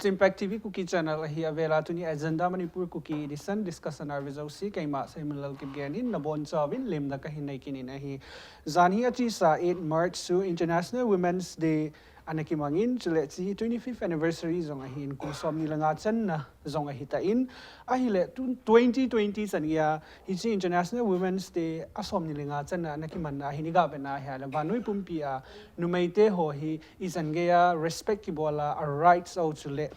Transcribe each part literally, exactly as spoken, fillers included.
Impact T V Kuki Channel ahi. Avela tuni Agenda Manipur Kuki Edition discussion a vejouse keima Seimunlal Kipgen in nabonchauvin lemna kahin nei kit in ahi. Jan hi achesa eight March chu International Women's Day ana kimangin, chule hiche hi twenty-fifth anniversary jong ahin, kum somni le nga channa jong ahitan, ahile twenty twenty chan geiya hiche International Women's Day a somni le nga channa ana kimanna ahin, iga vetna ahile vannoi pumpi a numeite ho hi ichan geiya respect kibola, a rights ho chule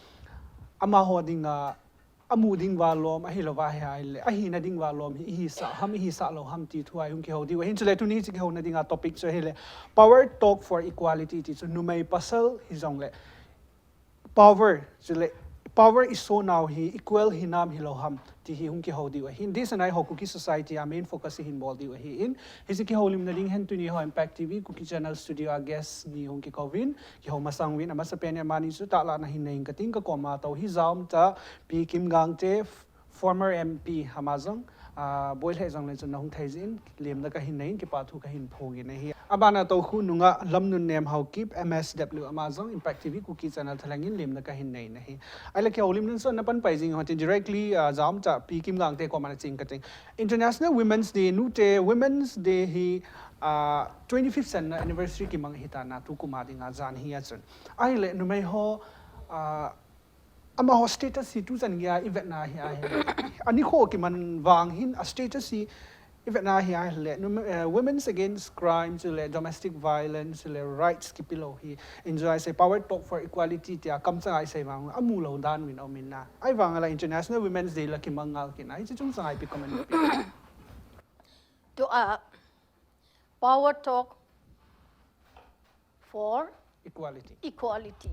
amaho dinga amu ding uva lom, ahilouva ahile ahina ding uva lom hi ihisah ham, ihisah lou ham ti thu a hung kihou diu ahin, chule tuni hiche kihouna dinga topic chu ahile Power Talk for Equality ti chu numei pasal hijongle power, chule power isohnau hi equal hinam hilou ham ti hi hung kihou diu ahin. Hiche a eiho Kuki society a main focus hi hin bol diu ahin, hiche kihoulimna ding hen tuni eiho Impact T V Kuki Channel studio a guest ni hung kikouvin, kihou masang uvin, amasapen in amani chu tahlahna hin neiyin kating, kakoma tou hi jaumtah Pi Kim Gangte, former M P, ama jong, ah, boi lheh jongle chun nahung thei jeh in lemna kahin neiyin, kipathu kahin phong in ahi. Abana Toukhu nungah Lamnunnem Haokip, M S W, ama jong Impact T V Kuki Channel thalheng in lemna kahin neiyin ahi. Ahile kihoulimna chu ana panpai jing hon tin, directly, ah, jaumtah Pi Kim Gangte koma ana ching kating. International Women's Day, nute Women's Day hi, ah, twenty-fifth channa anniversary kimang ahitan, tukum a dinga jan hi a chun. Ahile numei ho, ah, amaho status hi tuchan geiya ivetna hi ahile, anikho kiman vang hin a status hi ivetna hi ahile, num-, eh, women's against crime chule domestic violence chule rights kipe lou hi, enjoy sei, Power Talk for Equality tia kamchanga isei vang amu lou dan uvin aum in na. Ahivanga la International Women's Day la kimang ngal kit na, hiche chungchanga ipi comment ipi? Tua Power Talk for Equality. Equality.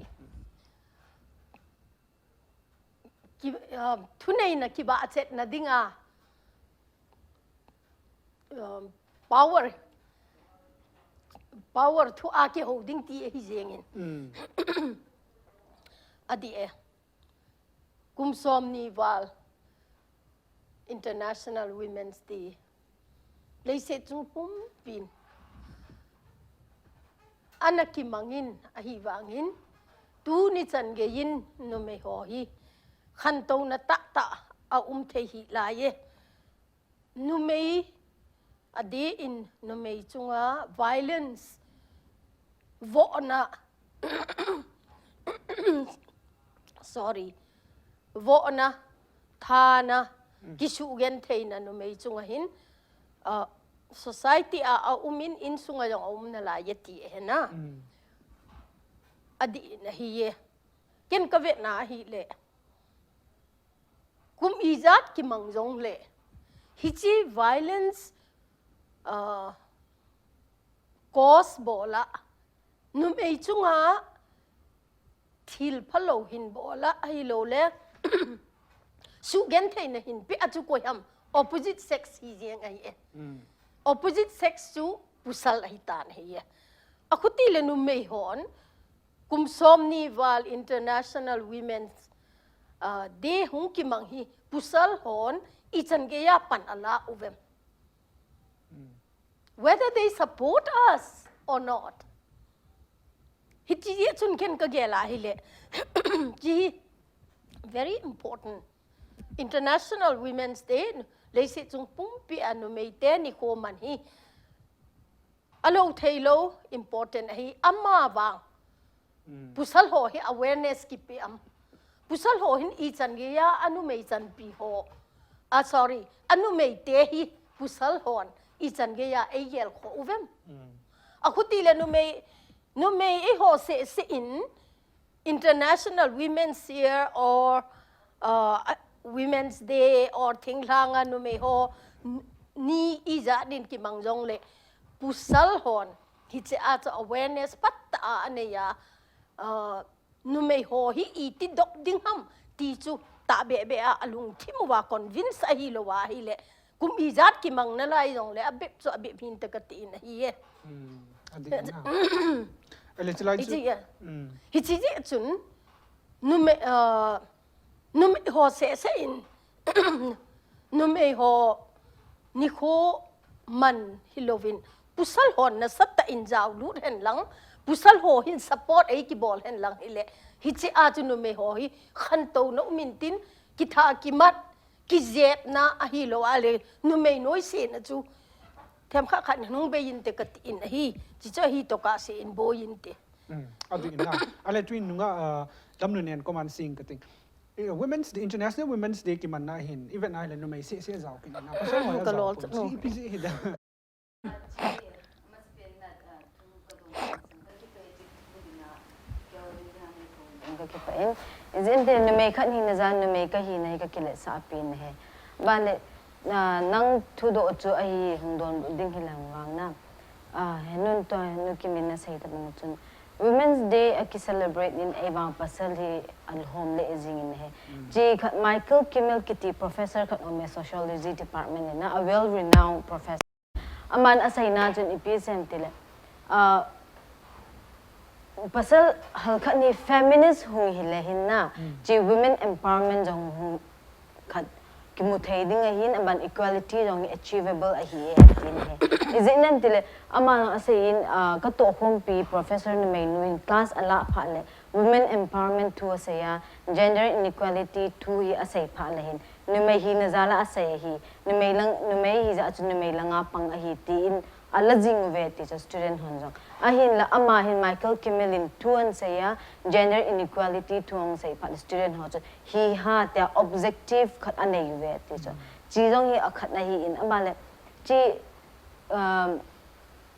Ki, um, thuneina kibahchetna dinga, um, power, power thu a kihou ding ti ahi jengin. Mm. Adih e. Kum somni val International Women's Day leiset chung pumpin ana kimangin, ahivangin tuni chan geiyin numei ho hi khantouna tahtah aum thei hih laiye. Numei adeh in numei chunga violence, vohna, sorry, vohna, thana, kisuhgenthei na numei chunga hin, ah, society a aum in, insunga jong aum nalaiye ti ahi na. Mm. Adih in ahiye. Ken kavetna ahile, kum ijat kimang jongle, hiche violence, ah, cause bola, numei chunga thil phalou hin bola, ahiloule suhgentheina hin pea chu koi ham, opposite sex hi jeng ahi e. Mm. Opposite sex chu pasal ahitan ahi e. Akhuti le numei hon, kum somni val International Women's, ah, Day hung kimang hi pasal hon ichan geiya pan ala uvem? Mm. Whether they support us or not. Hiche jeh chun ken kagel a ahile, hiche very important. International Women's Day, leiset chung pumpi a numeite nikho man hi alou theilou important ahi, amavang. Mm. Pasal ho hi awareness kipe am? Pasal ho hin ichan geiya anumei chanpi ho, ah, sorry, anumeite hi pasal hon ichan geiya eigel kho uvem? Mm. Akhuti le numei, numei eiho seh seh in International Women's Year or, uh, Women's Day or thinglhanga numei ho n-, ni ijat din kimang jongle, pasal hon hiche a chu awareness phatah a anei a, uh, numei ho hi iti doh ding ham ti chu tahbeh beh a alungthim uva convince ahilou ahile, kum ijat kimang nalai jongle abep chu abep hinte kati in ahi e. Hmm, adih na. Ahile chulai chu. Hiche, hmm. Hiche jeh chun numei, ah, numei ho seh seh in, numei ho nikho man hilouvin, pasal hon nasatah in jaolut hen lang, pasal ho hin support eikibol hen lang hile, Hiche a chu numei ho hi khantouna um intin, kitha kimat, kijepna ahilou a le, numei noisena chu themkhat khat in hung bei inte kati in ahi, chi chu ahi toh kasei in boi inte. Hmm, adu in na. Ale tuin nunga, ah, Lamnunen comment sing kating. Eh, Women's Day, International Women's Day kimanna hin, ivet na le numei seh seh jao kit na. Pasal ho jao pon, ipi jeh hi da. Ka kipah in. Ijeh inem itile numei khat hina jal, numei kahina hi ka kiletsah pen ahi. Ban le, ah, nang thudoh chu ahi hung donbut ding hi lang vang na. Ah, he nun toh, nu Kimin na sei tabang chun. Women's Day a ki celebrate in ei vang pasal hi alhom le jing in ahi. Mm. Chi khat Michael Kimmel kiti professor khat um e sociology department in na, a well renowned professor. Aman aseina chun ipi asei em itile, ah, pasal halkhat ni feminist hung hile hin na, hmm, chi women empowerment jong hung khat kimu thei ding ahin, aban equality jong hi achievable ahi e, atin ahi. Ijeh inem itile, aman asei in, ah, ka tohkhompi professor numei nu in class alah phat le, women empowerment thu asei a, gender inequality thu hi asei phat le hin, numei hina jal a asei ahi, numei lang, numei hi jeh chun numei langa pang ahi tin ala jing uve ti chu student hon jong. Ahinla ama hin Michael Kimmel in thu asei a, gender inequality thu asei phat student ho chu hi ha tia objective khat anei uve ti chu. Chi jong hi akhat ahi in ama le chi, um,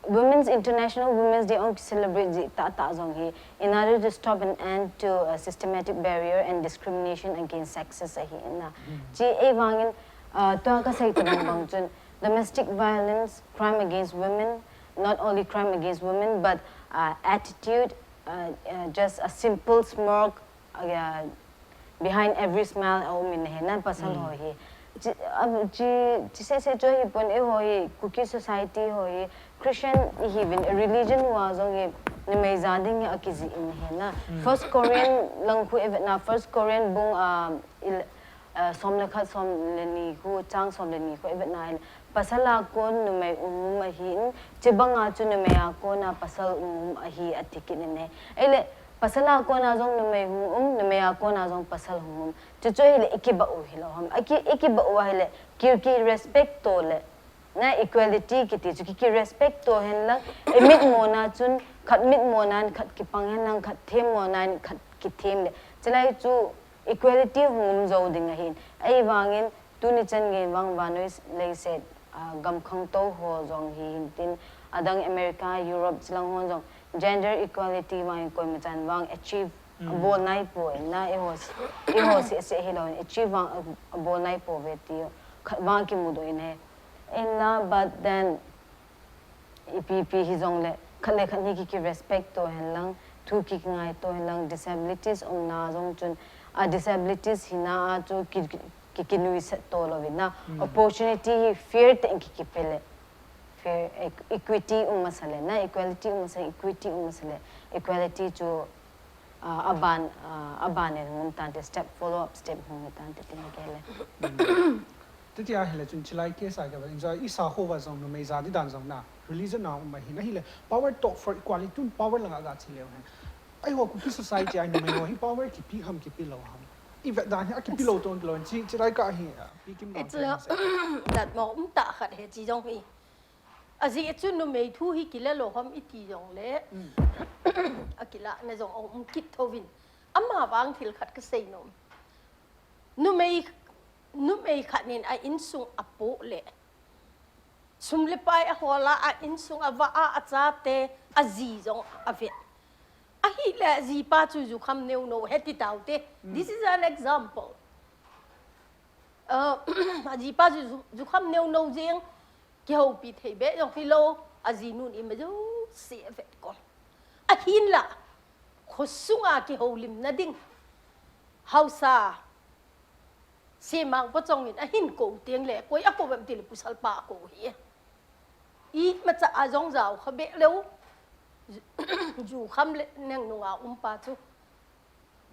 Women's International Women's Day ong celebrate ji tah tah jong hi, in order to stop an end to, uh, systematic barrier and discrimination against sexes ahi in na. Hmm. Chi ei vangin, uh, tua kasei tabang bang chun, domestic violence, crime against women, not only crime against women, but, uh, attitude, uh, uh, just a simple smirk, uh, behind every smile a um in ahi, na pasal ho hi. Chi, um, chi, chi seh seh chu ahipon, eiho hi, Kuki society ho hi, Christian ihiuvin, religion uva jong hi, numei ja ding hi akijih in ahi na. First Corinth lang khu ivet na, First Corinth bung, um, il-, uh, som le khat, som le ni khu, chang som le ni khu ivet na hin, pasal a kon numei um um ahin, chubang a chu numei a kon a pasal um um ahi ati kit in ahi. Ahile, pasal a kon a jong numei hung um, numei a kon a jong pasal hung um. Chuchu hile, i kibah u hilou ham. Aki, i kibah u ahile, ki, ki respect to le. Na equality kiti chu ki, ki respect to hen lang, i mitmo na chun, khat mitmo nan khat kipang hen lang, khat themmo nan khat kithem le. Chulai chu equality hung um jou ding ahin. Ahivangin, tuni chan gei vang vannoi leiset, ah, gam khangtou ho jong hi hintin, adang America, Europe, chilang hon jong gender equality vang in koima chan vang achieve abol nai poi na, eiho, eiho seh seh hilou in achieve vang a, abol nai pouve ti khat vang kimudoh in ahi. In na, but then, ipi ipi hijongle, khat le khat hi ki, ki respect to hen lang, thu ki, ki ngai to hen lang, disabilities umna jong chun, a disabilities hina a chu ki, ki, ki, ki nuisat to louvin na. Opportunity hi fair tah in ki, ki pe le. Fair, e-, equity um masa le na, equality um masa, equity um masa le, equality chu Ah, aban, ah, aban in hung um tante, step, follow up step hung hi tante tin kei le. Titi ahile chun chilai case a kei va, in jong i sakho va jong numei ja di dan jong na, religion a um ahin ahile, power talk for equality, tun power langa ga chi leu hen. Eiho Kuki society a numei ho hi power kipe ham, kipe lou ham. I vet dan hi, a kipe lou ton kilou, chi, chilai ka hi, ah, pi kim lou. It's a, that mo um tah khat he chi jong hi. Ajeh chu numei thu hi kila lou ham iti jongle. Akilahna jong aum kit thouvin. Amavang thil khat kasei nom. Numei, numei khat in a insung apoh le. Sum le pai ahol a, a insung avah a, achate, aji jong avet. Ahile jipa chu jukham neo no heti taute. This is an example. Uh, ajipa chu ju-, jukham neo no jeng. Kihoupi thei be jong hilou, ajinun ima jouse avet kol. Ahinla, khosunga kihoulimna ding. Haosa, Semang pachong in ahin kou teng le, koi akou em tile pasal pa akou hi. Imacha a jong jao kha be leu, jukham le neng nunga um pa chu.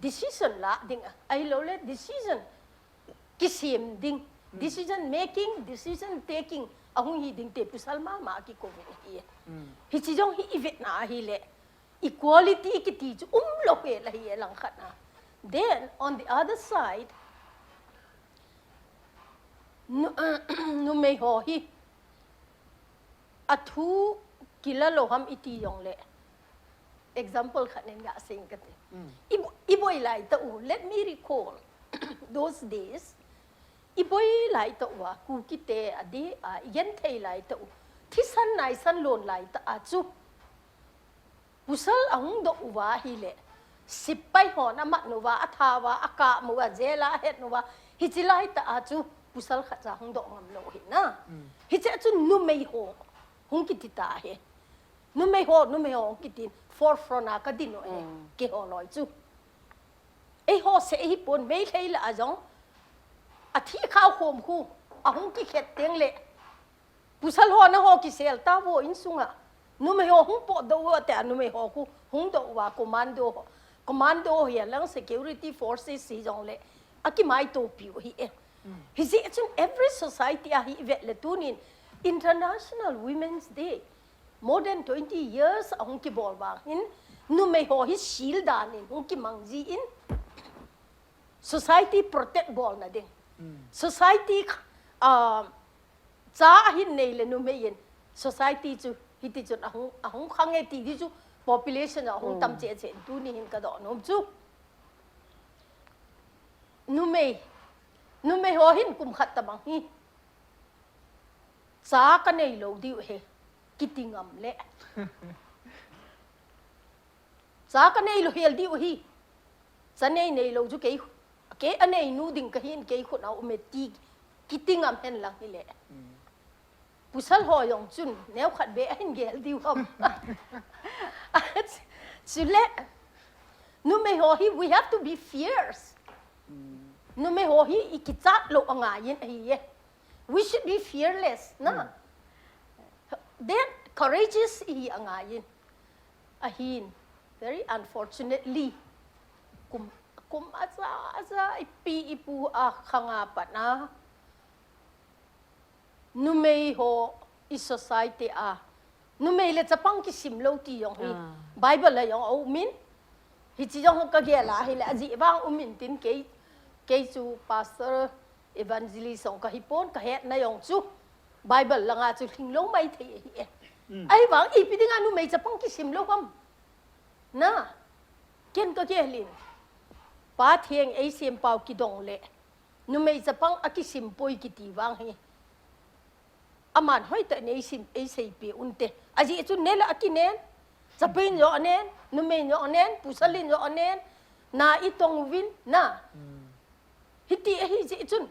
Decision la ding a, ahilou le decision kisem ding, decision making, decision taking, ahung hi ding te pasal mama kikou in ahi. Hichi jong hi ivet na ahile. Equality kiti chu umlou hel ahi e langkhat a. Then on the other side, nu, numei ho hi athu kila lou ham iti jongle, example khat nei gasei inge kati. I bo-, i boi lai tah u, let me recall those days. I boi lai tah uva, Kukite adeh a, i genthei lai tah u, thisan naisan lon lai tah a chu pasal ahung doh uva ahile, sepai hon amat uva, atha uva, akap uva, jail a ahet uva, hiche lai tah a chu pasal khatcha hung doh ngam lou ahi na. Hiche a chu numei ho hung kiti ta ahi. Numei ho, numei ho hung kitin forefront a kadin u ahi, keiho loi chu. Eiho seh hipon, Meitei lah a jong athi khao khom khu ahung kikhet tengle, pasal ho naho kisel tauvo insunga. Numei ho hung potdoh u tia, numei ho khu hung doh uva, commando ho, commando ho hilang security forces hijongle akimaitopiu ahi e. Hijeh chun every society a hi ivet le tunin International Women's Day, more than twenty years ahung kibol vang hin, numei ho hi sil dan in hung kimang jin, society protect bolna ding, society, ah, cha ahin nei le numei in society chu hiti chun ahung, ahung khang e ti di chu population ahung tam cheh cheh in tuni hin kadoh nom chu. Numei, numei ho hin kum khat tabang hi cha kanei lou diu ahi kiti ngam le, cha kanei lou hel diu ahi. Cha nei nei lou chu kei, kei aneinu ding kahin, kei khut a um e ti kiti ngam hen lang hile, pasal ho jong chun neokhat beh ahin gel diu ham. Chule numei ho hi, we have to be fierce. Numei ho hi i kichat lou angaiyin ahi e. We should be fearless na. Then courageous ihi angaiyin. Ahin, very unfortunately, kum, kum aja, aja, ipi ipu a khanga pat a numei ho i society a, numei le chapang kisim lou ti jong hi Bible a jong aumin. Hiche jong kagel a hile ajeh vang umin tin, kei, kei chu pastor, evangelist jong kahipon, kahetna jong chu Bible langa chu lhinglou maithei ahi e. Ahivang ipi dinga numei chapang kisim lou ham? Na, ken kagel in, Pathen eisempau kidong le numei chapang akisim poi kiti vang hi, aman hoitah in eisim, eiseipeh unte. Ajeh chu nela akinen, chapan jong anen, numei jong anen, pasal in jong anen, na itong uvin na. Hiti ahi jeh chun,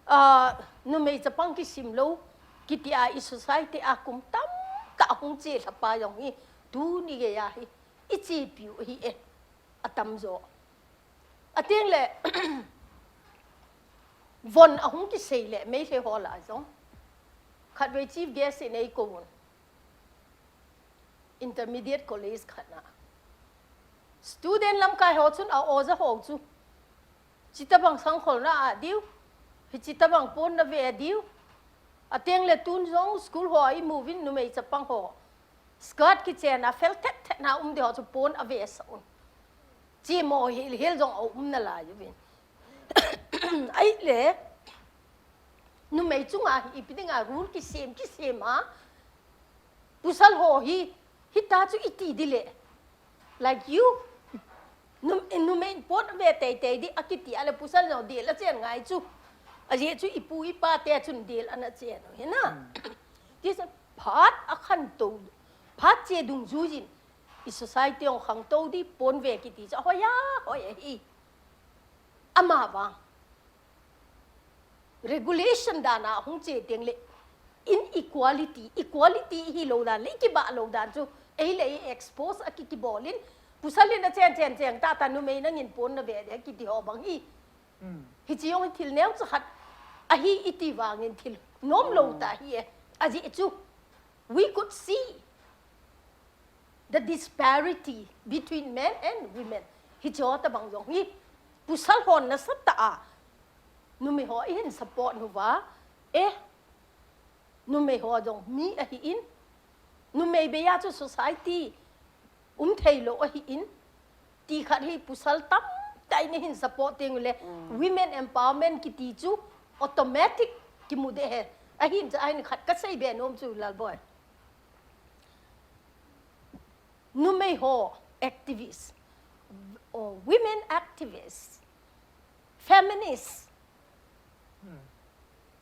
ah, numei chapang kisim lou kiti a i society a kum tamtah ahung chelhapa jong hi tuni geiya hi ichepiu ahi e, atamjo. Ateng le, von ahung kisei le Meitei ho lah a jong, khatvei chief guest in eikouvin, intermediate college khat a, student lamkai ho chun a oja ho chu, chutobang sangkholna a diu, hiche tobang pon nave diu. Ateng le tun jong school ho a imuvin numei chapang ho skirt kichen a fel thet thet na um ding ho chu pon avesah un. Chemo hel hel jong aum nalai uvin. Ahile, numei chunga hi ipi dinga rule kisem, kisem a, pasal ho hi, hita chu iti ding le, like you, num, numei pon ave teitei ding akiti a le pasal jong jail a chen ngai chu. Ajeh chu ipu ipa te chun jail ana chen u hi na. Tichun phat akhantou, phat che dungjuiyin i society jong khangtou ding, pon ve kiti chu ahoi a, hoi ahi. Amavang regulation dan a hung che teng le inequality, equality hilou dan le ikibah lou dan chu eile i expose aki, kibolin, pasal in achen chen cheng tah tah, numei nangin pon nave ding kiti ho bang hi. Hiche jong hi thil neocha khat ahi iti vangin thil nomlou tah ahi e. Ajeh chu we could see the disparity between men and women. Hiche ho tobang jong hi pasal hon nasatah a numei ho eihin support uva, eh, numei ho jong mi ahin, numei beiya chu society um thei lo ahi in, ti khat hi pasal tamtah in ahin support teng le, women empowerment kiti chu automatic kimu deh e. Ahin cha ahin khat ka sei be nom chu Lalboi. Numei ho activist, or women activists, feminists,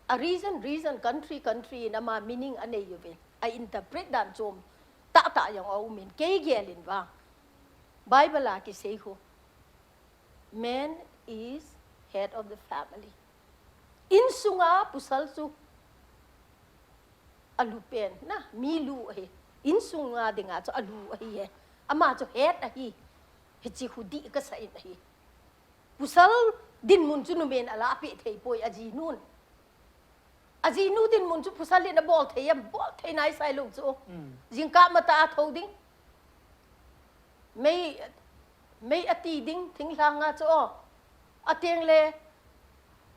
a region, region, country, country in ama meaning anei uvin, a interpret dan chom tahtah jong aum in, kei gel in vang Bible a kisei khu, man is head of the family. Insunga pasal chu alu pen na, mi lu ahi. Insunga dinga chu alu ahi e. Ama chu head ahi. Hichi khu dih kasa in ahi. Pasal dinmun chu numei in ala peh thei poi, ajinun. Ajinu dinmun chu pasal in abol thei em, bol thei nai sai lo chu. Jingkah matah a tho ding. Mei, mei ati ding, thinglhang a chu. Ateng le,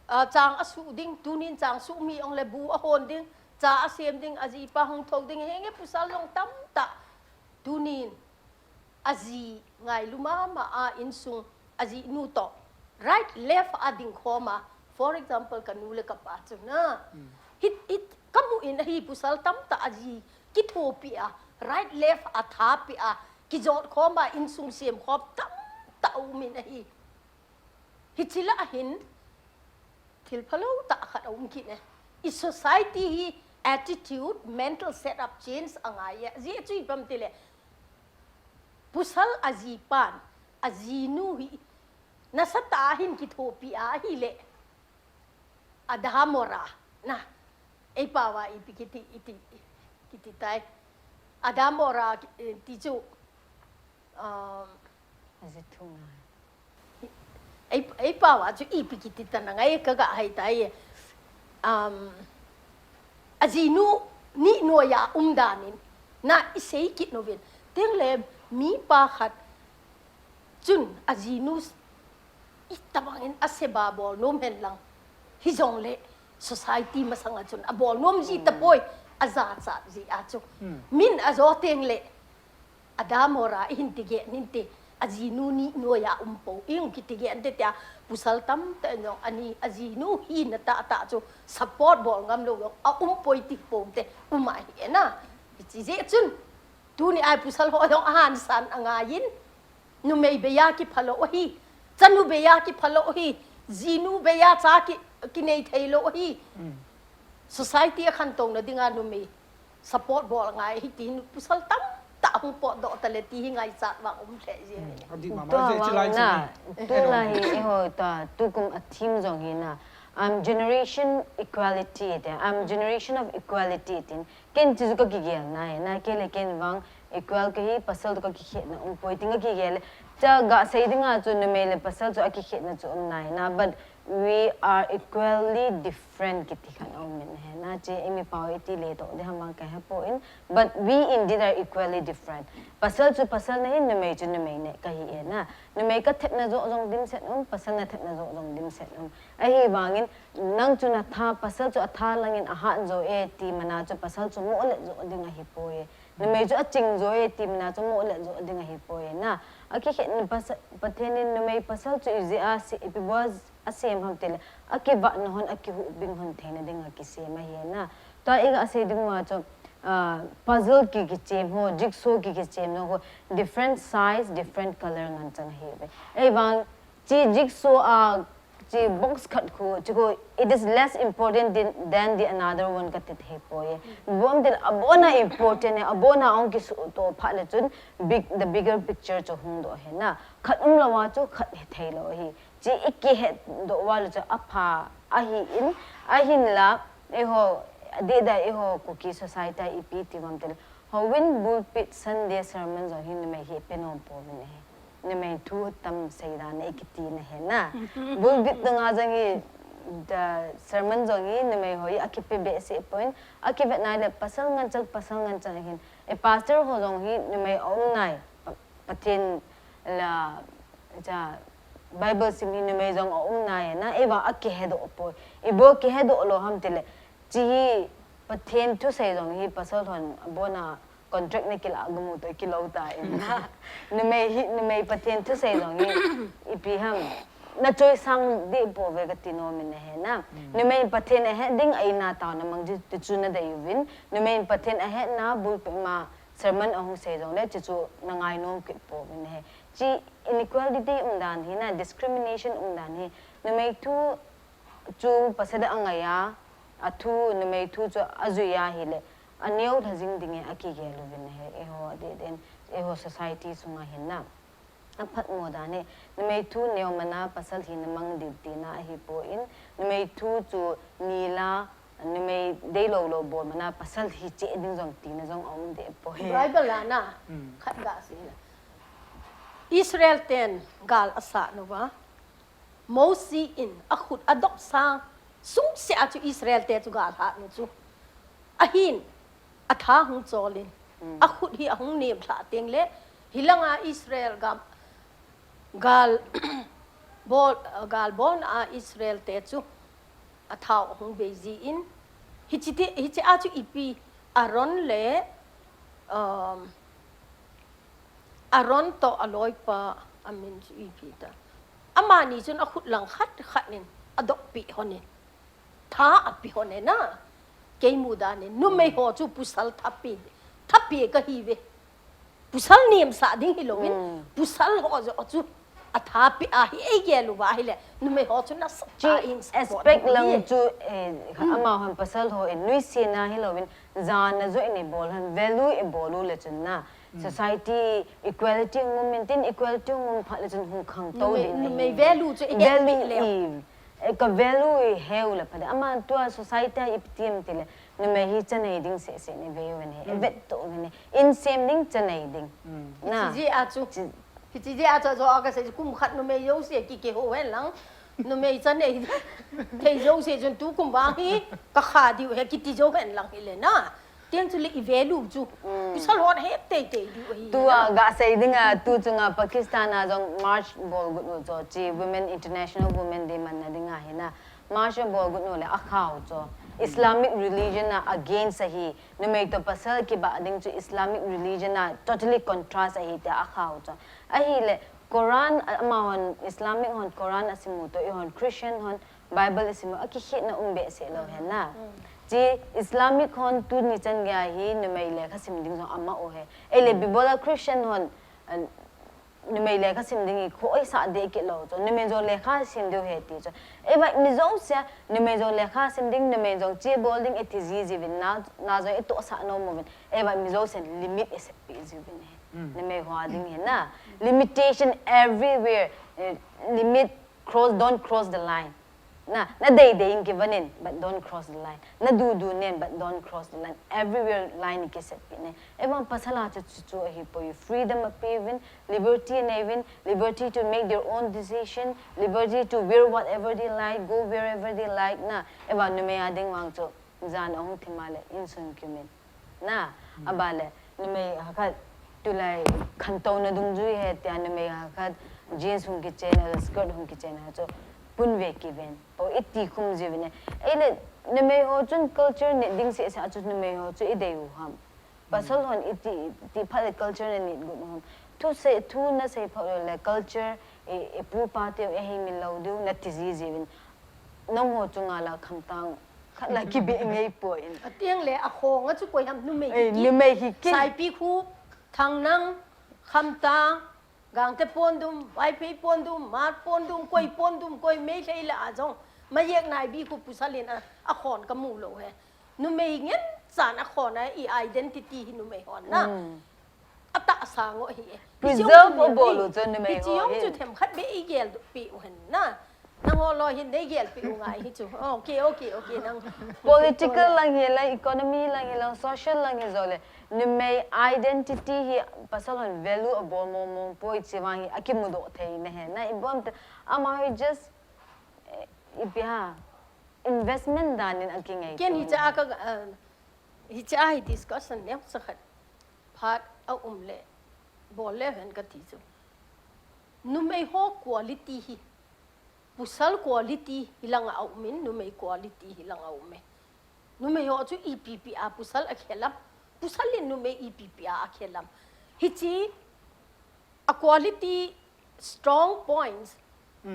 a, chang asuh ding, tunin chang suh mi ong le bu ahon ding, cha asem ding, ajipa hung tho ding, henge pasal jong tamtah. Tunin, aji ngailu mama a insung, ajinu toh right left a ding khom a, for example, ka nu le ka pa chu na. Hit, hit, ka mu in ahi pasal tamtah aji kithopi a, right left a thapi a, kijot khom a, insung sem khom tamtah um in ahi. Hichi lah ahin, thil phalo tah khat aum kit e. I society hi attitude, mental setup change angai e. Ajeh chu ipi ham tile, pasal ajipan, ajinu hi, nasatah a hin kithopi a ahile, Adamora, na, ei pao a ipi kiti, iti, kiti tai. Adamora, eh, ti chu, um, Aji thu ngai. Ei, ei pao a chu ipi kiti ta na ngai ka ga hai tai. Um, ajinu ni noia um danin, na i sei kit nouvin. Teng le mi pa khat chun ajinu s-, itabang in aseba bol nom hen lang. Hijong le society masang a chun abol nom ji tapoi, ajachat ji a chu. Min ajo teng le, Adamora, i hin ti geh nin te, ajinu ni noia um po, i hung kiti geh nin te tia, pasal tamtah in jong, ani, ajinu hina tahtah chu support bol ngam lou jong, aum poi ti po te, um ahi e na. Hichi jeh chun, tuni a pasal ho jong ahansan angai in, numei bei a kipha lou ahi, chanu bei a kipha lou ahi, jinu bei a cha ki, kinei thei lou ahi. Society a khantouna dinga numei support bol ngai hi tin pasal tamtah hung potdoh ta le ti hi ngaichat vang um lheh jeng e. Tua vang na, tu la hi eiho ta, tukum a theme jong hi na, um, generation equality te, um, generation of equality tin, ken chu ka kigel na e, na kei le ken vang equal kahi, pasal toh ka kikhetna um poi tin ka kigel e. Cha ga sei dinga chu numei le pasal chu a kikhetna chu um nai na, but we are equally different kiti khat aum in ahi na, che imi pao iti le toh ding ham vang ka he poi, but we indeed are equally different. Pasal chu pasal nahi, numei chu numei nahi kahi e na. Numei ka thepna joh jong dimset um, pasal na thepna joh jong dimset um. Ahivangin, nang chu na tha, pasal chu a tha langin a hat jo e ti mana chu pasal chu moh let joh ding ahi poi. Numei chu a ching jo e ti mana chu moh let joh ding ahi poi na. A kikhet na pasa-, Pathen in numei pasal chu ijeh a se, ipi bol a sem ham tile, a kivahna hon, a kihubing hon theina dinga kisem ahi na. Tua i ga sei ding uva chu, ah, puzzle ki, kichem ho, jigsaw ki, kichem ho, different size, different color ngen chang ahi ve. Ahivang, chi jigsaw a, chi box khat khu, chi khu, it is less important than, than the another one ka ti thei poi. Bom til abona important e, abona ong kisuhto phat le chun big, the bigger picture chu hung doh ahi na. Khat um lou a chu khat he thei lou ahi. Chi i kihet doh uva le chu apha ahi in, ahinla, eiho, adeh deh eiho Kuki society ipi ti bom til. Houin pulpit Sunday sermon jong hi numei hi pe nom pouvin ahi. Numei thu tam sei dan i kiti na ahi na. Pulpit dunga jong hi, the sermon jong hi numei ho hi a kipe behseh poi, a kivet nai le pasal ngen chang, pasal ngen chang ahin. E pastor ho jong hi numei aum nai. Pa-, Pathen la, cha, Bible sim hi numei jong aum nai na, eiva a kihe doh poi. Ipi a kihe doh lou ham tile, chi hi Pathen thusei jong hi pasal hon abona contract na kila gumu to kilo ta in na. Numei hi, numei Pathen thusei jong hi, ipi ham. Na choi sang di po ve ka ti nom in na he na. Numei Pathen a he ding a ina tao na mang ji ti chu na dei uvin. Numei Pathen a he na bulpi ma sermon a hung sei jong le ti chu na ngai nom kit po vin he. Chi inequality um dan hi na, discrimination um dan hi. Numei thu chu pasal a ngai a, a thu numei thu chu a zui a hi le, a neo lha jing ding e a kigel uvin he, eiho a di den, eiho society sunga hin na. A phat mo dan e, numei thu neo mana pasal hi na mang di ti na ahi po in, numei thu chu ni la, numei dei lo lo bol mana pasal hi che ding jong ti na jong a um de po he. Bible la na, khat ga si na. Israel ten gal a sa nu va. Mosi in a khut a dop sang sung se a chu Israel te chu gal hat nu chu. Ahin a tha hung chol in. A khut hi a hung nem thla teng le hilanga Israel gam gal bol, gal bol a Israel te chu a thau a hung bei ji in. Hichi te, hichi a chu ipi Aaron le, um, Aaron to a loipa a min chu ipi ta. Amani chun a khut lang khat khat nin a dok pi hon in. Tha a pi hon e na. Kei mu dan in numei ho chu pusal tha pi, tha pi ka hi ve. Pusal niam sa ding hi lo in. Pusal ho jo chu a tha pi a hi ei gel u va hi le. Numei ho chu na sa ta in support aspect lang chu, eh, ama hon pasal ho in nui si na hi lo in. Zan na zoi ni bol hon value e bol u le chun na. Society equality hung um in tin equality hung um phat le chun hung khang to ding. Numei value chu i value i, e ka value i heu le phat. Ama tua society i pitiam ti le numei hi chanei ding se se ni ve uvin he. E vet to uvin he. In sem ding chanei ding. Na. Chi ji a chu. Hichi jeh a chu jo a ka sei chu kum khat numei jouse ki kihou hen lang. Numei chanei thei jouse chun tu kum vang hi ka kha diu he kiti jo hen lang hi le na. Tiang chu le i value chu. Pasal hon he tei tei diu hi. Tua ga sei ding a tu chunga Pakistan a jong march bol got u chu chi Women International Women Day man na ding a hi na. March bol got u le a khau chu Islamic religion a against a hi. Numei to pasal kibah ding chu Islamic religion a totally contrast ahi tia a khau chu. Ahile Quran, a, amahon Islamic hon Quran a simu to, ihon Christian hon Bible a simu, a kikhetna um behseh lou hen na. Chi Islamic hon tuni chan gei a hi numei lekha sim ding jong ama u he. Eile Bible a Christian hon, a, numei lekha sim ding i kho i sa de kit lou chu, numei jong lekha sim diu he ti chu. Ei vai mi jouse, numei jong lekha sim ding, numei jong chi bol ding i ti ji ji vin na, na jong i tohsa nom uvin. Ei vai mi jouse limit i set pi ji vin he. Numei ho a ding hi na. Limitation everywhere. Eh, limit, cross, don't cross the line. Na, na dei dei in kivon in, but don't cross the line. Na du du nen, but don't cross the line. Everywhere line i kiset pi ne. Ei vang pasal a chu chu chu ahi poi. Freedom a pe uvin, liberty a nei uvin, liberty to make their own decision, liberty to wear whatever they like, go wherever they like. Na, ei vang numei a ding vang chu zan a hung thim a le insun kimin. Na, a ba le, numei hakhat, tulai khantouna dungjui he tia numei hakhat, jeans hung kichen a, skirt hung kichen a chu, pun ve kiven. Po i ti khum ji vin e. Eile, numei ho chun culture nit ding seh seh a chu numei ho chu i dei u ham. Pasal hon i ti, ti phat le culture na nit got u ham. Thu sei, thu na sei phat le culture, i, i pu pa teu, i hei min lou diu, na ti ji ji vin. Nangho chunga la khamtang khat la kibe ngei poi in. Atiang le a khong a chu koi ham numei hi kit. Numei hi kit. Saipi khu, Thangnang, Khamtang, Gangte pondum, Vaiphei pondum, Hmar pondum, koi pondum, koi Meitei la a jong. Mayek Naibi khu pasal in a, a khon ka mu lou he. Numei ngen chan a khon a i identity hi numei hon na. A tahsa ngo hi e. Preserve a bol u chu numei ho hi. Hichi jong chu themkhat beh i gel pi u hen na. Nangho loi hin nei gel pi u ngai hi chu. Okay, okay, okay, nang. Political lang hi le, economy lang hi le, social lang hi jo le. Numei identity hi pasal hon value a bol mong mong poi chi vang hi a kimudoh thei na he. Na i bom te ama hi just, eh, ipi ha investment dan in a kingei. Ken hicha a ka, eh, hicha a hi discussion neo sa khat. Phat a um le, bol le hen ka ti chu. Numei ho quality hi, pasal quality hi lang a um in, numei quality hi lang a um e. Numei ho chu ipi pi a pasal a khelap, Pasal in numei ipi ipi a akhel ham. Hichi a quality, strong points,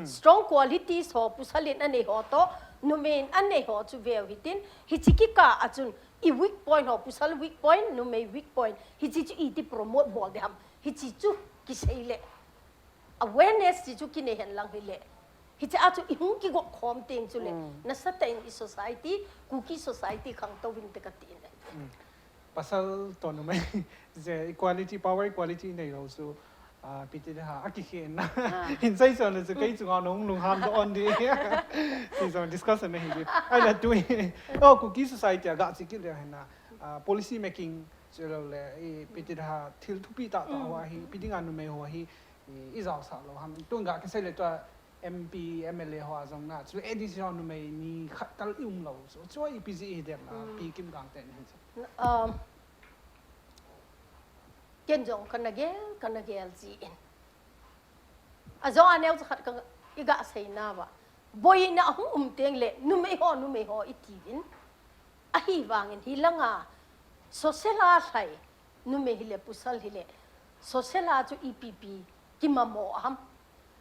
strong qualities ho pasal in anei ho toh numei in anei ho chu veu hitin, hichi kikah a chun i weak point ho, pasal weak point, numei weak point, hichi chu iti promote bol ding ham, hichi chu kisei le awareness chi chu kinei hen lang hile, hichi a chu i hung kigo khom teng chu le, nasatah in i society, Kuki society khangtou vin te kati in. Pasal toh numei, je equality, power equality nei lou chu, ah, piti de ha, akikhen na. Hin sei son le chu kei chunga nung lunghan doh on di. Ti son discussion na hi di. Ai la tu hi. Oh, Kuki society a ga chi kit le hen na. Ah, policy making chu lou le, i piti de ha, thil thupi tah tah ho hi, piti nga numei ho hi, i, i jao sa lou ham. Tun ga kisei le tua M P, M L A ho a jong na, chu A D C ho numei ni khat kal i um lou. So, chu ipi jeh hi dem na, Pi Kimgang te ni. Um, ken jong kana gel, kana gel ji in. A jong a neo khat ka i ga sei na va. Boina hung um teng le, numei ho, numei ho i ti vin. Ahivangin hi langa, social a lhai, numei hile, pasal hile, social a chu ipi ipi kimamo ham.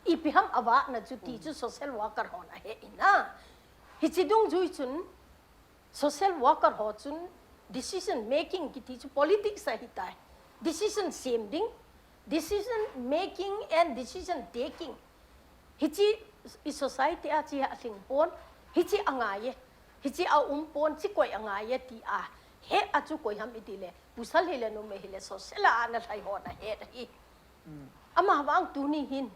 Ipi ham a vahna chu ti chu social worker hon ahe in a. Hichi dungjui chun, social worker ho chun decision making kiti chu politics ahi tai. Decision sem ding, decision making and decision taking. Hichi i society a chi a lhing pon, hichi a ngai e, hichi a um pon, chi koi a ngai e ti a. He a chu koi ham i ti le, pasal hile numei hile social a ana lhai ho na he ahi. Ama vang tuni hin,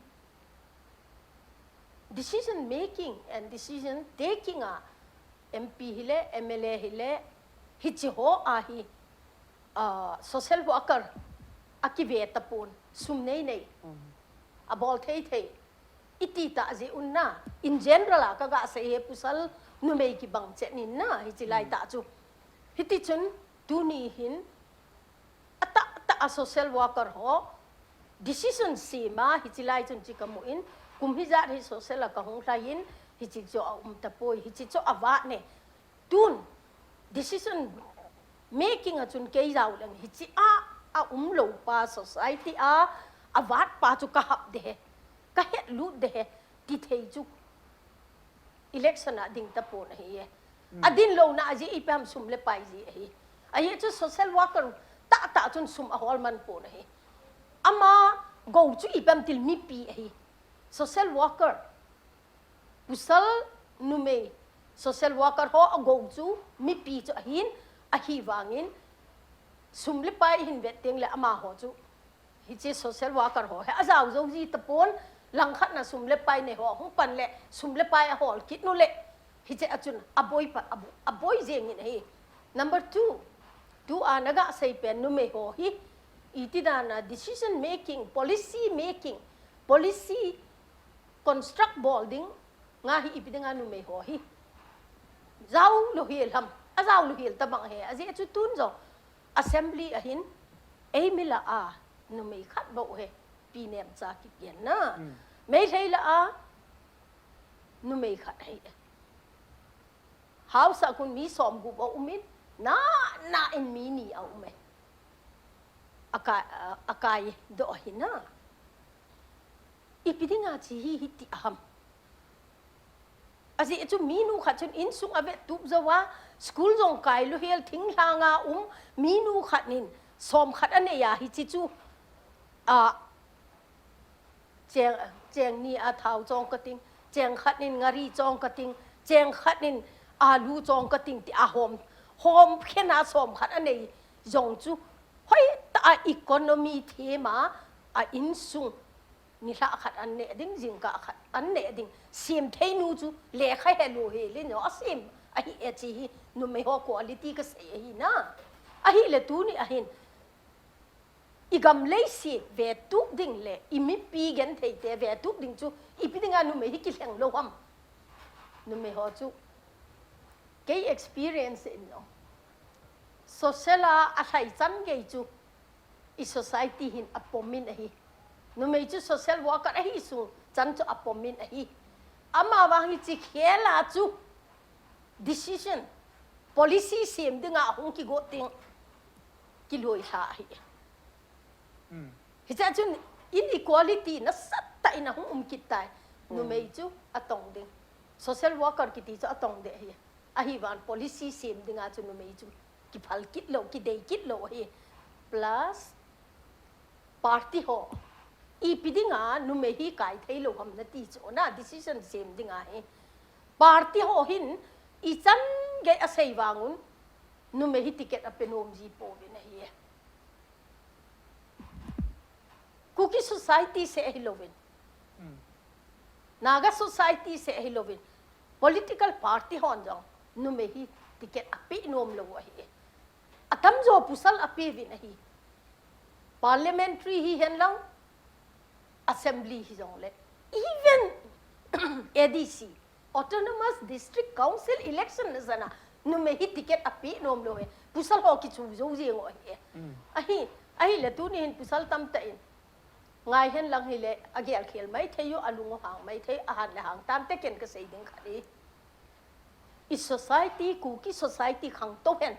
decision making and decision taking a M P hile, M L A hile, hichi ho a hi, ah, social worker a kive tapon, sum nei nei, a bol thei thei, i ti ta ji un na, in general a ka ga sei he pasal numei kibang chet nin na, hichi lai ta chu. Hiti chun, tuni hin, a tah tah a social worker ho, decision sem a, hichi lai chun chi ka mu in, kum hijat hi social a ka hung lhai in, hichi chu a um tapoi, hichi chu a vah ne. Tun, decision making a chun kei jao leng, hichi a, a um lou pa society a, a vat pa chu ka hap de he, ka het lut de he, ti thei chu. Election a ding tapon ahi e. A din louna a ji ipi ham, sum le pai ji ahi. Ahi chu social worker tah tah chun sum a hol man pon ahi. Ama go chu ipi ham ti le mipi ahi. Social worker, pasal numei, social worker ho a go chu mipi chu ahin, ahivangin sum le pai hin vet teng le ama ho chu Hichi social worker ho hi a jao jou ji tapon, langkhat na sum le pai nei ho hung pan le sum le pai a hol kit nu le, hichi a chun a boi pa, a bo-, a boi jeng in ahi. Number two, tu a na ga sei pen numei ho hi, iti dan a decision making, policy making, policy construct bol ding nga hi ipi ding a numei ho hi jao lou hel ham, a jao lou hel tabang he, ajeh chu tun jong Assembly ahin, eimi lah a numei khat bou he, Pi Nemcha kigen na. Meitei lah a numei khat ahi. House a kon mi som gup a um in, na, na in mi ni a um e. A kai, a, a kai doh ahi na. Ipi ding a chi hi hiti ham. Ajeh chu minu khat chun insung a vet tup jou a, school jong kai lou hel, thinglhang a um minu khat nin som khat a nei a, hichi chu, a, cheng, cheng ni a thao chong ka ting, cheng khat nin ngari chong ka ting, cheng khat nin alu chong ka ting ti a hom, hom khen a som khat a nei jong chu, hoi tah a economy them a, a insung Nilhah khat an neh ding, jingkah khat an neh ding. Sem thei nu chu lekha he lou hel in a sem ahi e, chi hi numei ho quality ka sei ahi na. Ahile tuni ahin i gam leiset ve tup ding le i mipi genthei te ve tup ding chu ipi ding a numei hi kilheng lou ham. Numei ho chu kei experience in jong, social a a lhai chan gei chu i society hin a pom in ahi. Numei chu social worker ahi sung chan chu a pom in ahi. Ama vang hichi khel a chu decision, policy sem ding a hung kigot ding. kiloi lha ahi. Hiche chun inequality nasatah in ahung um kit tai. Numei chu atong ding. Social worker kiti chu atong ding ahi. Ahivang policy sem dinga chu numei chu kiphal kit lou, kidei kit lou ahi. Plus party ho, ipi dinga numei hi kai thei lou ham nati chu na decision sem dinga hi. Party ho hin ichan gei asei vangun numei hi ticket ape nom ji pouvin ahi. Kuki society seh ahilouvin, Naga society seh ahilouvin, political party hon jong numei hi ticket ape nom lou ahi. Atamjo pasal apeuvin ahi. Parliamentary hihen lang, assembly hijongle, even A D C, Autonomous District Council election na jana numei hi ticket ape nom lou ahi. Pasal ho kichu jou jeng u ahi. Ahi, ahile tuni hin pasal tamtah in ngai hen lang hile, agel khel maithei u, alung u hang maithei, ahan le hang tante, ken kasei ding khat hi. I society, Kuki society khangtou hen,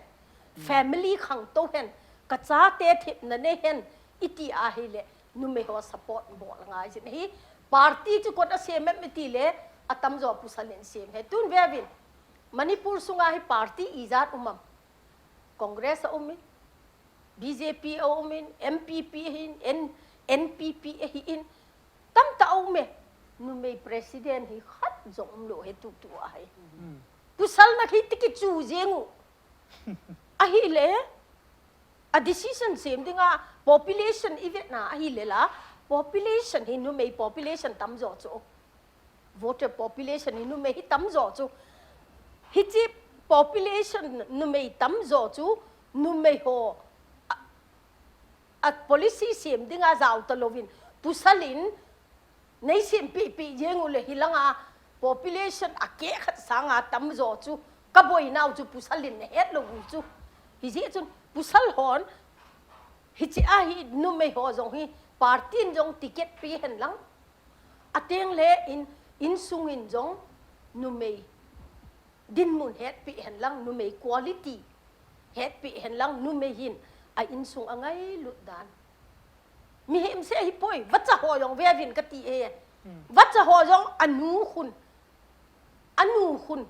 family khangtou hen, kachate thepna nei hen, iti ahile, numei ho support bol ngai jin ahi. Party chu kot asem em itile, atamjo pasal in sem ahi. Tun veuvin, Manipur sunga hi party ijat um am? Congress aumin, B J P aumin, N P P ahin, N-, N P P ahin, tamtah aume. Numei president hi khat jong umlou ahi tutu ahi. Pasal na hi tiki chu jeng u. Ahile, a decision sem dinga population ivetna ahile la, population hi, numei population tamjo chu, voter population hi numei hi tamjo chu, hiche population numei tamjo chu, numei ho a, a policy sem dinga jao talouvin, pasal in nei sempeh peh jeng u le, hilanga population akeh khat sanga tamjo chu, kaboinau chu pasal in nahet lou u chu. Hijeh chun pasal hon, hiche ahi, numei ho jong hi party in jong ticket pe hen lang, ateng le in, insung in jong numei dinmun hetpeh hen lang, numei quality hetpeh hen lang, numei hin a insung angailut dan. Mihem seh ahipoi, vacha ho jong veuvin kati e. Vacha ho jong anu khun, anu khun,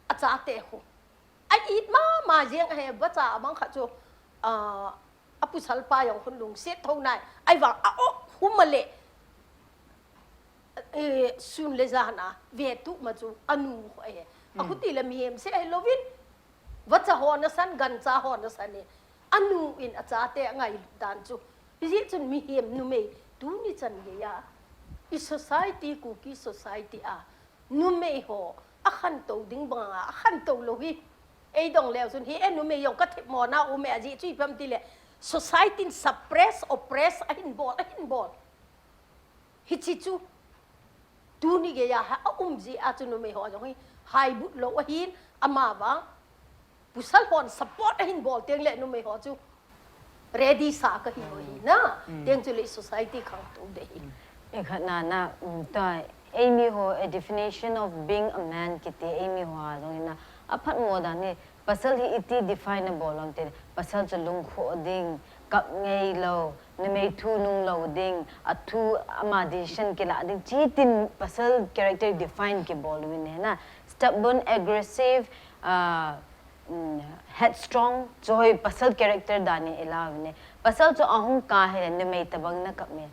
achate khu a-it mama jeng ahi. Vacha abang khat chu, a, apasal pa jong khun lungset thou nai, ahivang a-o khum a le, eh, sun le jan a vetup ma chu anu khu ahi. Akhuti le mihem seh ahilouvin, vacha ho nasan, gancha ho nasan e. Anu in achate angailut dan chu. Hijeh chun mihem numei tuni chan geiya i society, Kuki society a numei ho akhantou ding banga akhantou lou hi. Eidong leu chun hi, e, numei jong kathepmona aume, ajeh chu ipi ham tile, society in suppress, oppress ahin bol, ahin bol. Hiche chu tuni geiya ha aum jeh a chu numei ho jong hi haibut lou ahin, amavang pasal hon support ahin bol teng le numei ho chu ready sa kahi lou ahi na. Teng chu le society khangtou ding ahi. Ikhat na na, um, ta, eimi ho, a definition of being a man kiti, eimi ho a jong hi na, aphatmo dan hi, pasal hi iti define abol lom te, pasal chu lungkhoh ding, kap ngei lou, numei thu nung lou ding, athu ama decision kila ding, chutin pasal character define kibol uvin ahi na. Stubborn, aggressive, ah, um, headstrong, chu hi pasal character dan in ila uvin ahi. Pasal chu ahung kap hile numei tabang na kap me.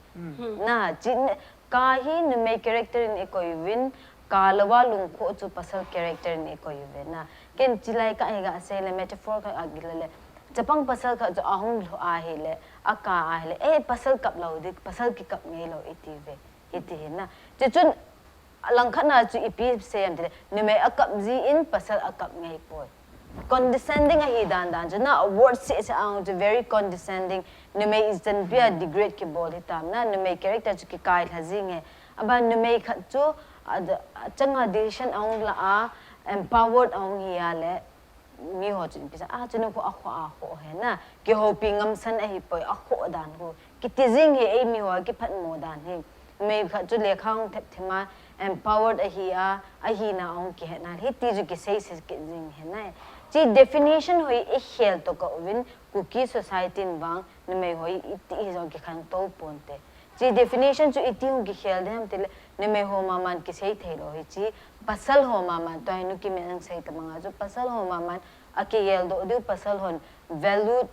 Na, chuti, kap hi numei character in ikoi uvin, kap louva lungkhoh chu pasal character in ikoi uve na. Ken chulai kah hi gasei le, metaphor kah a gila le, chapang pasal khat chu ahung lhu ahile, akap ahile, e, pasal kap lou ding, pasal kikap ngei lou iti uve, iti hi na. Chuchun, alangkhat na chu ipi sei em tile, numei akap jin pasal akap ngei poi. Condescending ahi dan dan chu na, word seh seh ang chu very condescending. Numei ichanpi a degrade kibol hitam na, numei character chu kikai lha jing e. Aban numei khat chu, a, achanga decision ahung la a, empowered ahung hi a le, mi ho chun ipi sa, a, chunu khu akhoh, akhoh ahi na, kihoupi ngamsan ahipoi, akhoh dan khu. Kiti jing hi eimi ho kiphatmo dan hi. Numei khat chu lekha hung thep thim a, empowered ahi a, ahina ahung kihet na, hiti chu kisei sei kit jing ahi na. Chi definition ho hi i khel to ka uvin, Kuki society in vang, numei ho hi iti hi jong kikhen to ponte. Chi definition chu iti hung kikhel ding ham tile, numei ho maman kisei thei lou hi chi, pasal ho maman to hi nu ki men sei ta manga chu, pasal ho maman a kigel doh diu pasal hon value,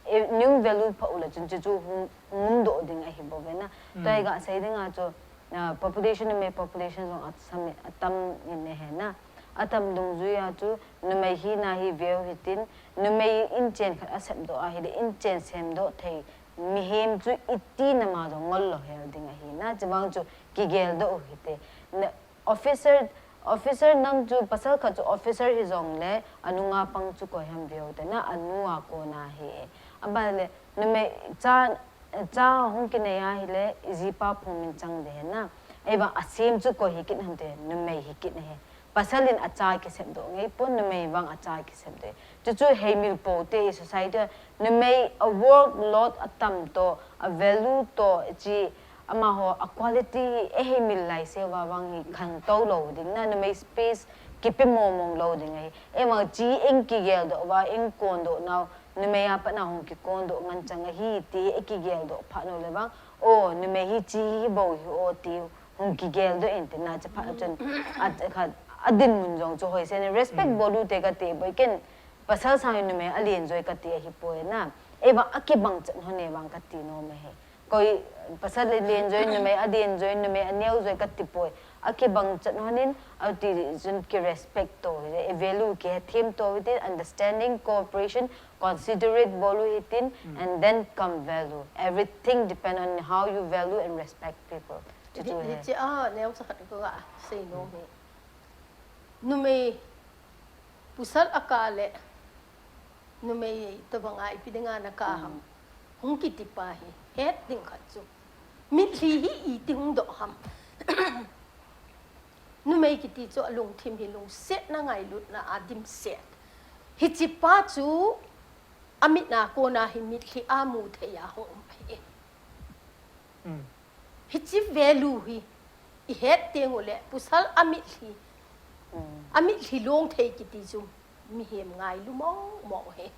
eh, nung value pha ula chun chu chu hung, hung doh ding ahi bou ve na. To hi ga sei ding a chu, ah, population numei population jong a sami, a tam in ne he na. A tam dungjui a chu numei hi na hi veu hitin, numei in chen khat a sep doh a hi le in chen sem doh thei mihem chu iti na ma jong ngol lo hel ding ahi na. Chi bang chu kigel doh u hite. Na, officer, officer nang chu pasal khat chu officer hi jong le, a nunga pang chu koi ham veu te na, a nu a kona hi. A ban le, numei cha, cha hung kinei a hi le, i jipa phung min chang de na. Ei vang a sem chu koi hi kit ham te, numei hi kit na he. Pasal in a cha kisep doh ngei pon, numei vang a cha kisep doh. Chu chu hei mil po te i society, numei a workload a tam to, a value to, chi, amaho a quality hi e hei mil lai se va vang hi khan to lo ding na, numei space kipe mong mong lo ding ahi. Ei vang chi eng kigel doh va, eng kon doh nau, numei a pat na hung kikon doh ngan chang ahi, ti e kigel doh pha no le vang, o, numei hi chi hi bou hi o, ti hung kigel doh in te na, chi pha chun, a, a kha, a dinmun jong chu hoi se ne, respect bol u te ka ti boi ken, pasal sang numei a len joi ka ti ahi poi na. Ei vang a kibang chan ho ne vang ka ti nom e he. Koi pasal le len joi numei, a len joi numei, a neo joi ka ti poi. A kibang chan ho nin, a ti jun ki respect to, e value ki he thim to, with understanding, cooperation, considerate bol u hitin, and then come value. Everything depend on how you value and respect people. Chu chu he. Hiche a, neo sa khat ko ga sei nom he. Numei, pasal a ka le, numei to banga ipi dinga na ka ham. Hung kiti pa hi, het ding khat chu. Mitlhi hi iti hung doh ham. Numei kiti chu a lungthim hi lungsetna ngailutna a dimset. Hiche pa chu a mit na kona hi mitlhi a mu thei a hung um ahi. Hiche value hi i het teng u le pasal a mitlhi, a mitlhi long thei kiti chu mihem ngailu mong mong he.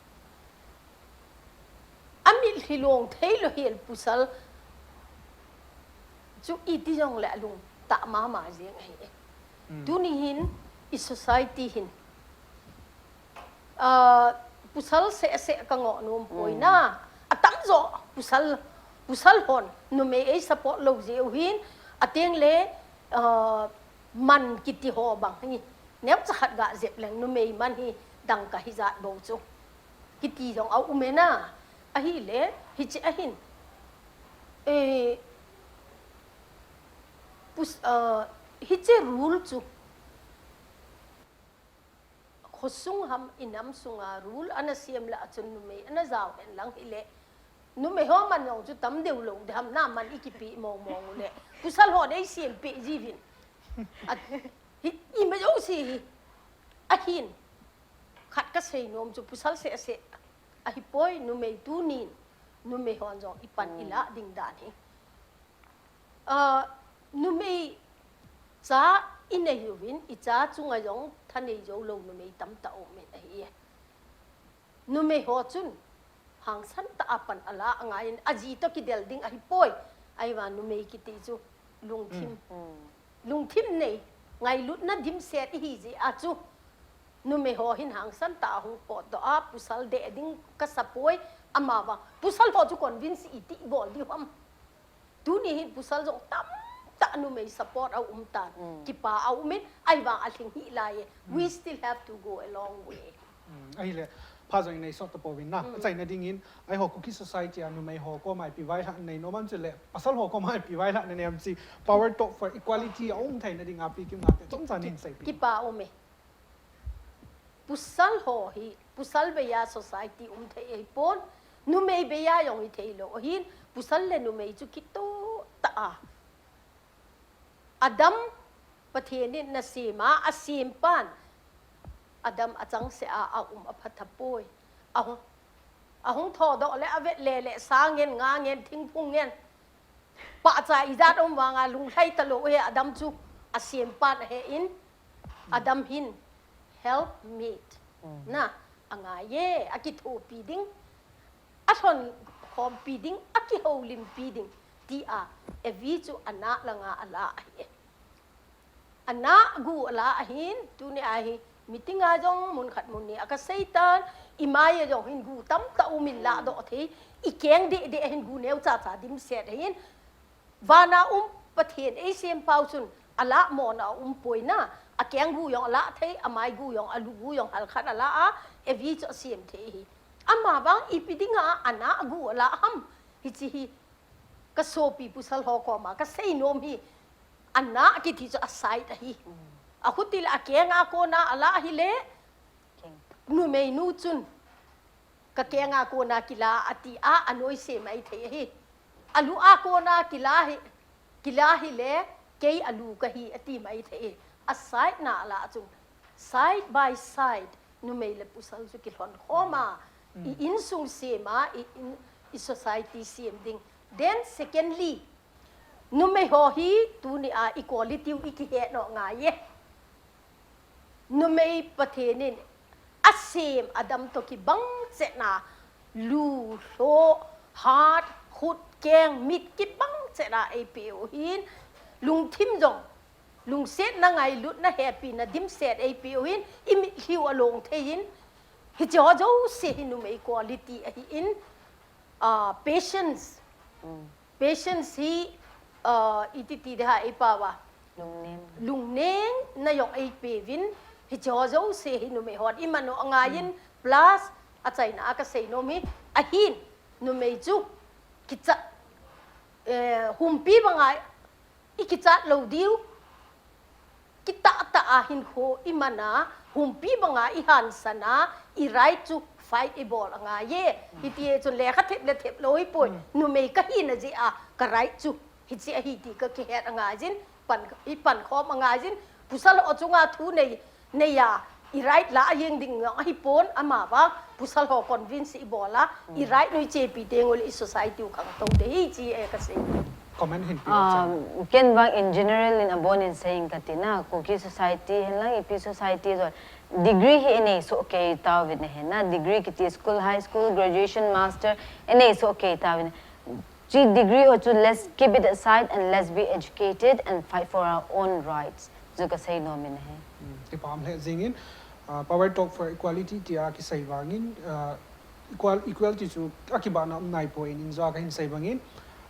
A mitlhi long thei lo hel pasal chu iti jong le a lung tah mama jeng ahi. Tuni hin i society hin, ah, pasal seh seh ka ngoh nom poi na. A tam jo pasal, pasal hon numei ei support lo jeh u hin, a teng le, ah, man kiti ho bang hi. Neo cha khat ga jep leng numei man hi dang ka hi jat bou chu. Kiti jong a um e na. Ahi le, hiche ahin. Eh, pus-, ah, hiche rule chu. Khosung ham i nam sunga rule ana siam le a chun numei ana jao hen lang hi le. Numei ho man jong chu tam deu lo de ham na man i kipe mong mong u le. Pasal ho dei siam pe ji vin. A, hi, i ma jo si hi. Ahin. Khat ka sei nom chu pasal seh seh. Ahi poi numei tunin. Numei hon jong i pan i la ding dan hi. Ah, numei cha i nei uvin, i cha chunga jong thanei jou lo numei tamtah um in ahi e. Numei ho chun hangsan tah a pan a la a ngai in a ji to kidel ding ahi poi. Ahivang numei kiti chu lungthim. Lungthim nei, ngailutna dimset ihi jeh a chu. Numei ho hin hangsan tah a hung potdoh a, pasal deh ding ka sa poi, amavang. Pasal ho chu convince iti bol diu ham. Tuni hin pasal jong tamtah numei support a um tan. Kipa a um in, ahivang a lhing hih lai e. We still have to go a long way. Ahile, pha jong i nei sot ta pouvin na. Achaina dingin, eiho Kuki society a numei ho koma ipi vaihahna nei nom am chule, pasal ho koma ipi vaihahna nei am chi, power talk for equality a um theina dinga Pi Kimnga te chomcha nin seipi. Kipa um e. Pasal ho hi, pasal beiya society um thei ahipon, numei beiya jong hi thei lou ahin, pasal le numei chu kitoh tah a. Adam Pathen in ana sem a, a sem pan. Adam a changseh a, a um a phatah poi. A hung, a hung thodoh le a vet le le sa ngen, nga ngen, thingphung ngen. Pahcha ijat um vanga lunglhai talou hi Adam chu a sem pan ahi in. Adam hin help meet. Na, angai ye, akithopi ding, alhon khompi ding, akihoulimpi ding, tia Evi chu anah langa ala ahi. Anah gu ala ahin, tuni ahi, meeting a jong mun khat mun ni a kasei tan, imai a jong hin gu tamtah um in ladoh thei, ikeng deh deh hin gu neo cha cha dimset ahin, vana um Pathen eisem pau chun, alah mona um poi na, akeng gu jong alah thei, amai gu jong, alu gu jong, halkhat alah a, Evi chu asem thei hi. Ama vang ipi dinga anah gu alah ham, hichi hi, kasopi pasal ho koma kasei nom hi, anah kiti chu aside ahi. Akhuti le akeng a kona alah hile, numeinu chun, kakeng a kona kila ati a, anoise mai thei ahi. Alu a kona kila hi, kila hile, kei alu kahi ati mai thei. Aside na alah chun, side by side, numei le pasal chu kilhon khoma, i insung sema, i, in, i society sem ding. Then secondly, numei ho hi tuni a equality u ikihe no ngai ye. Numei Pathen in asem adam toh kibang chetna, lu, lho, hat, khut, keng, mit kibang chetna eipeu hin, lungthim jong, lungsetna, ngailutna, hepina dimset eipeu hin, imitlhiu along thei in, hiche ho jouse hi numei quality ahin, ah, patience. Patience hi, ah, iti ti ding ham eipao a. Lungnem. Lungneng na jong eipeuvin, hiche ho jouse hi numei hon iman u angaiyin, plus achaina a kasei nom hi, ahin, numei chu kichat, eh, humpi banga ikichat lou diu, kitah tah a hinkho iman a, humpi banga ihansan a, i right chu fight ibol angai ye. Hiti chun lekha thep le thep lou hipoi, numei kahina jeh a, ka right chu hiche ahi ti kakihet angaiyin, pan, ipan khom angaiyin, pasal ho chunga thu nei, neiya, i right lah a jeng ding jong ahipon, ama vang pasal ho convince ibol a, i right nu ichepi teng uleh i society u khangtou ding ahi, hiche hi kasei. Comment hin pe. Um, ken vang in general in abon in seiyin kati na, Kuki society hinlang ipi society jong degree hi inei soh kei tauvin ahi na, degree kiti school, high school, graduation, master, inei soh kei tauvin. Hiche degree ho chu let's keep it aside and let's be educated and fight for our own rights. Chu kasei nom in ahi. Hmm, kipah lheh jingin, ah, Power Talk for Equality tia kisei vangin, ah, equal, equality chu akibahna um naipoi in, in jua kahin sei bangin,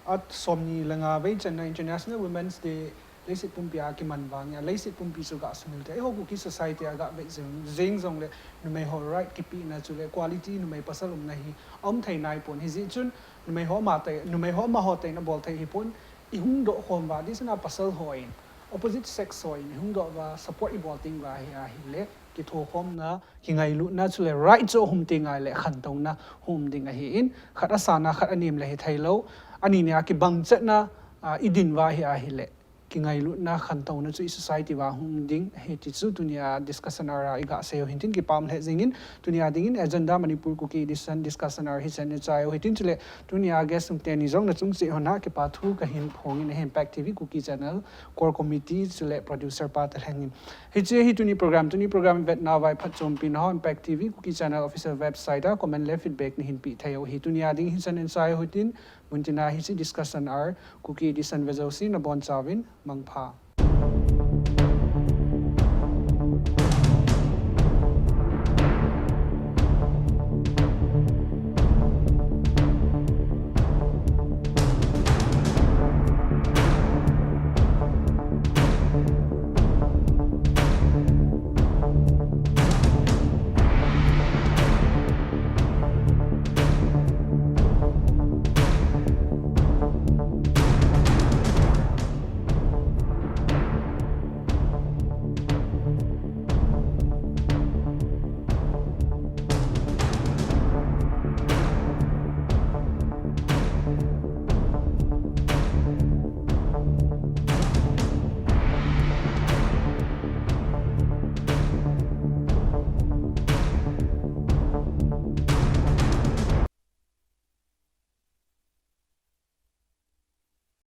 a somni le nga vei channa International Women's Day leiset pumpi a kiman vangin, a leiset pumpi chu gah sumil thei. Eiho Kuki society a gah vei jing, jing jongle numei ho right kipehna chule equality numei pasal umna hi aum thei naipon. Hijeh chun numei ho ma tei, numei ho ma ho tei in abol thei hipon, ihung doh khom uva, disana pasal ho in, opposite sex ho in ihung doh uva, support ibol teng uva hi ahile, kithokhomna, kingailutna chule right chu ahung um teng ahile, khantouna hung um ding ahin, khat asana, khat anem le hithei lou, ani nia kibang chetna, ah, idin uva hi ahile, kingailutna, khantouna chu i society uva hung um ding ahi ti chu tunia discussion hour a iga sei u hintin, kipah lheh jingin, tunia dingin Agenda Manipur Kuki Edition discussion hour hichan ichai u hitin, chule tunia guest um teni jong nachung cheh hon a kipa thu kahin phong in ahi. Impact T V Kuki Channel Core Committee chule producer pa talheng in. Hiche hi tuni program, tuni program vetna uva phatchompi na ho Impact T V Kuki Channel official website a comment le feedback nahin pe thei u ahi. Tunia ding hichan ichai u hitin, muntina hiche discussion hour Kuki Edition ve jouse nabonchauvin mangpha.